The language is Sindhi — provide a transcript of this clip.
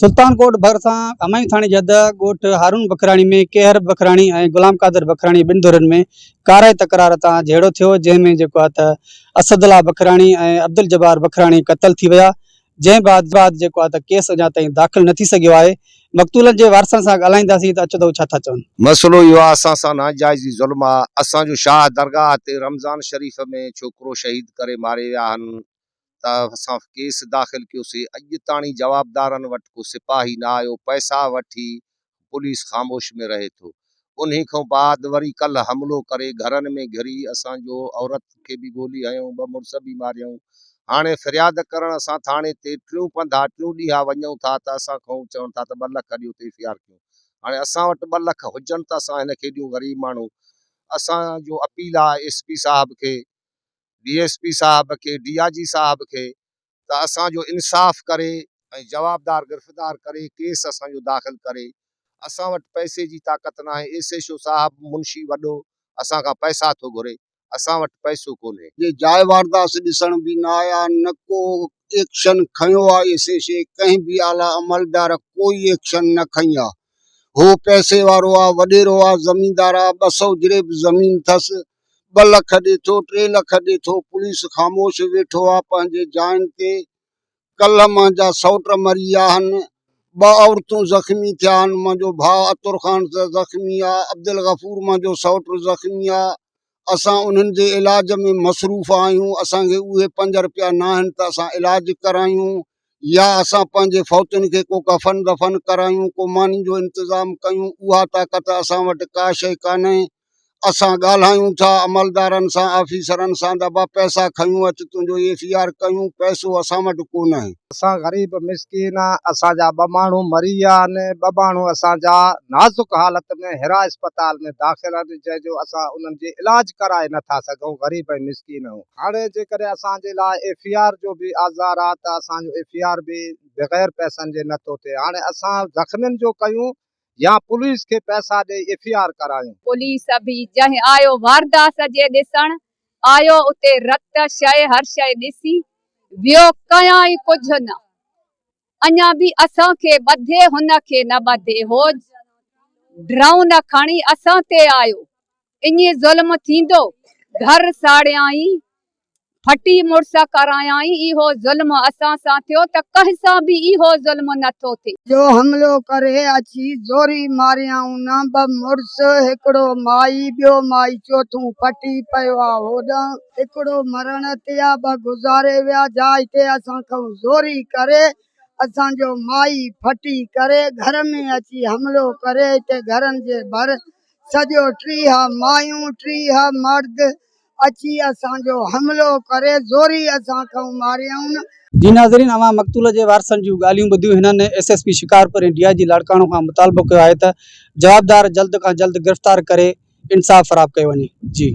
سلطان ڪوٽ ڀرسان همايون ٿاڻي جي حد ڳوٺ هارون بکراڻي ۾ ڪيهر بکراڻي ۽ غلام قادر بکراڻي ٻن ڌرين ۾ ڪارائي تڪرار تان جهيڙو ٿيو جنهن ۾ جيڪو آهي ته اسد الله بکراڻي ۽ عبدالجبار بکراڻي قتل ٿي ويا جنهن بعد بعد جيڪو آهي ته ڪيس اڃا تائين داخل نه ٿي سگهيو آهي مقتولن جي وارثن سان ڳالهائينداسين ته اچو ته هو ڇا ٿا چون. مسئلو اهو آ اسان سان ناجائزي ظلم آ اسان جو شاهه درگاهه تي رمضان شريف ۾ ڇوڪرو شهيد ڪري ماري ويا آهن ته اسان ڪيس داخل ڪيوسي اڄ تاڻي جوابدارن وٽ ڪو سپاهي نه آيو پئسا وٺي پوليس خاموش ۾ رهي ٿو انهي کان بعد وري ڪلهه حملو ڪري گهرن ۾ گهري اسان جو عورت کي به گولي هنيو ٻه مڙس به ماريائون هاڻي فرياد ڪرڻ اسان ٿاڻي تي ٽيون پنڌا ٽيون ڏينهان وڃون ٿا ته اسان کان چون ٿا ته ٻه لک ڏيو ته ايف I R ڪيون هاڻي اسان وٽ ٻه لک هجن ته اسان هن کي ڏيون غريب ماڻهو اسان جو اپيل آهي ايس پي صاحب کي ڊي ايس پي صاحب کي ڊي I جي صاحب کي ته اسان جو انصاف ڪري ۽ جوابدار گرفتار ڪري ڪيس اسان جو داخل ڪري اسان وٽ پئسي جي طاقت ناهي ايس ايڇ او صاحب منشي وڏو اسان کان پئسا ٿو گهري اسان وٽ پئسو ڪونهي. جي جاء وارداس ڏسڻ به نه آيا نه ڪو ايڪشن کنيو آ ايس ايڇ اي ڪنهن به اعليٰ عملدار ڪوئي ايڪشن نه کنئي آ هو پئسي وارو آ وڏيرو آ زميندار آ 200 جريب زمين ٿس ٻه لک ڏي ٿو، ٽي لک ڏي ٿو، پوليس خاموش ويٺو آ پنهنجي جاين تي، ڪلهه منهنجا سئوٽ مري ويا آهن، ٻه عورتون زخمي ٿيا آهن، منهنجو ڀاء عطر خان زخمي آ، عبدالغفور منهنجو سئوٽ زخمي آ، اسان انهن جي علاج ۾ مصروف آهيون، اسان کي اهي پنج رپيا ناهن ته اسان علاج ڪرايون يا اسان پنهنجي فوتين کي ڪو ڪفن دفن ڪرايون، ڪو ماني جو انتظام ڪيون، اها طاقت اسان وٽ ڪا شيء ڪانهي. اسان ڳالهايون ٿا عملدارن سان آفيسرن سان ته ابا پئسا کنيون اچ تنهنجو ايف اي آر ڪيون پئسو اسان وٽ ڪونهي. اسان غريب مسڪين اسان جا ٻه ماڻهو مري ويا آهن ٻه ماڻهو اسان جا نازڪ حالت ۾ هيرا اسپتال ۾ داخل آهن جنهن جو اسان انهن جي علاج ڪرائي نه ٿا سگهون غريب ۽ مسڪين آهيون هاڻي جيڪڏهن اسان جي لاء ايف اي آر جو به آزار آهي ته اسان جو ايف اي آر به بغير پئسن جي نه ٿو ٿئي هاڻي اسان زخمين جو ڪيون يا پوليس کي پئسا ڏئي ايف اي آر ڪرايون. پوليس به جنهن آيو وارداس جي ڏسڻ آيو اتي رت شيء هر شيء ڏسي ويو ڪيائين ڪجهه نه اڃا به اسان کي ٻڌي هن کي نه ٻڌي هو ڊرون کڻي اسان تي آيو اڃي ظلم ٿيندو گهر ساڙيائين ڦٽي مڙس ڪرايائين، اهو ظلم اسان سان ٿيو ته ڪنهن سان به اهو ظلم نه ٿو ٿئي. جو حملو ڪري اچي زوري ماريائون نه ٻه مڙس هڪڙو مائي ٻيو مائي چوٿون ڦٽي پيو آ هوڏانهن هڪڙو مرڻ تي آ ٻه گذاري ويا جاء تي اسان کئون زوري ڪري اسان جو مائي ڦٽي ڪري گهر ۾ اچي حملو ڪري هتي گهرن جي ڀر سڄو 30 مايون 30 مرد اچي اسان جو حملو ڪري زوري اسان کان ماريائون. جي ناظرين اوهان مقتول جي وارثن جون ڳالهيون ٻڌيون هنن S S P Shikarpur ۽ D I G Larkana کان مطالبو ڪيو آهي ته جوابدار جلد کان جلد گرفتار ڪري انصاف فراهم ڪيو وڃي جي.